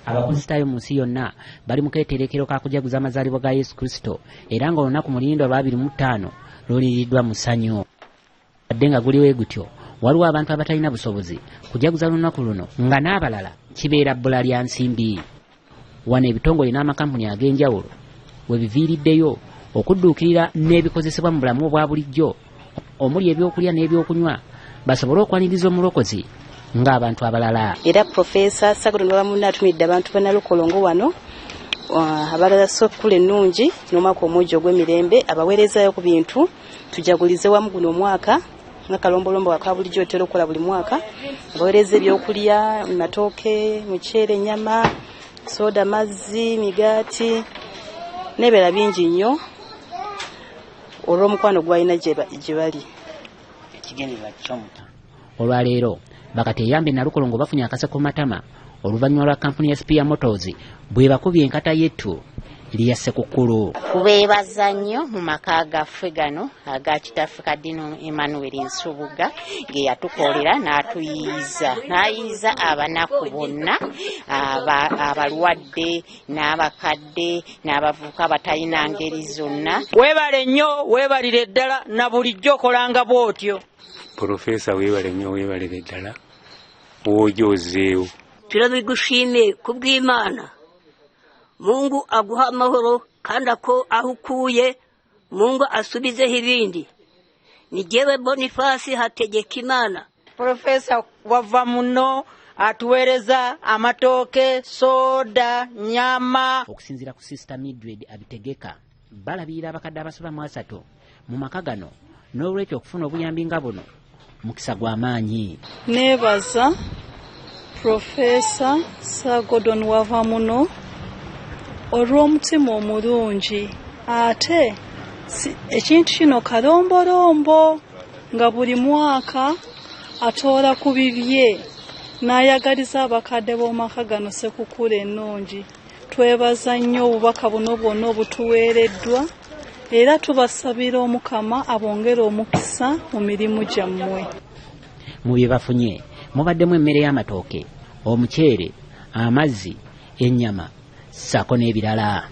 Abakristaayo mu nsi yonna bali mu keeterekero ka kujaguza amazaalibwa ga Yesu Kristo era nga olunaku mulindwa lwa 25 luliriddwa mu ssanyu. Wadde nga guli we gutyo, waliwo abantu abatalina busobozi kujaguza lunaku luno nga n'abalala kibeera bbula lya nsimbi. Wano ebitongole n'amakampuni ag'enjawulo we biviiriddeyo okudduukirira n'ebikozesebwa mu bulamu obwa bulijjo omuli ebyokulya n'ebyokunywa basobole okwaniriza omulokozi ng'abantu abalala. Era Profesa Sir Gordon Wavamunno atumidde abantu ba Nalukolongo wano abalala ssekukulu ennungi n'omwaka omujja ogw'emirembe, abaweerezaayo ku bintu tujagulize wamu guno omwaka nga kalombolombo aka bulijjo otera okukola buli mwaka. Abaweereza ebyokulya, matooke, muceere, ennyama, soda, mazzi, migaati n'ebirala bingi nnyo olw'omukwano gw'alina gye bali. Ekigendererwa ky'omuta olwaleero bakateyambe Nalukolongo bafunye akaseko matama oluvannyuma lwa kampuni ya Spear Motors bw'ebakubye enkata y'ettu lya Ssekukkulu. Kubeebaza nnyo mu maka gaffe gano aga kitaffe Kadino Emmanuel Nsubuga ge yatukolera n'atuyiiza, n'ayiiza abanaku bonna, abalwadde n'abakadde n'abavubuka abatalina ngeri zonna. Weebale nnyo, weebalire ddala na bulijjo okolanga bw'otyo. Profesa weebale nnyo, weebalire ddala, w'ojja ozzeewo. Turabigushimiye kubw'Imana. Mungu aguha amahoro kandi ako aho ukuye Mungu asubizeho ibindi. Ni jyewe Boniface Hategekimana. Profesa Wavamunno atuweereza amatooke, soda, nyama. Okusinziira ku Sister Mildred Abitegeka, balabirira abakadde abasoba mu 30 mu maka gano, n'olwekyo okufuna obuyambi nga buno mukisa gwa maanyi. Neebaza Profesa Sir Gordon Wavamunno olw'omutima omulungi, ate ekintu kino kalombolombo nga buli mwaka atoola ku bibye n'ayagaliza abakadde b'omaka gano Ssekukkulu ennungi. Twebaza nnyo obubaka buno bwonna obutuweereddwa era tubasabira Omukama abongere omukisa mu mirimu gyammwe. Mu bye bafunye mubaddemu emmere y'amatooke, omuceere, amazzi, ennyama ssaako n'ebirala.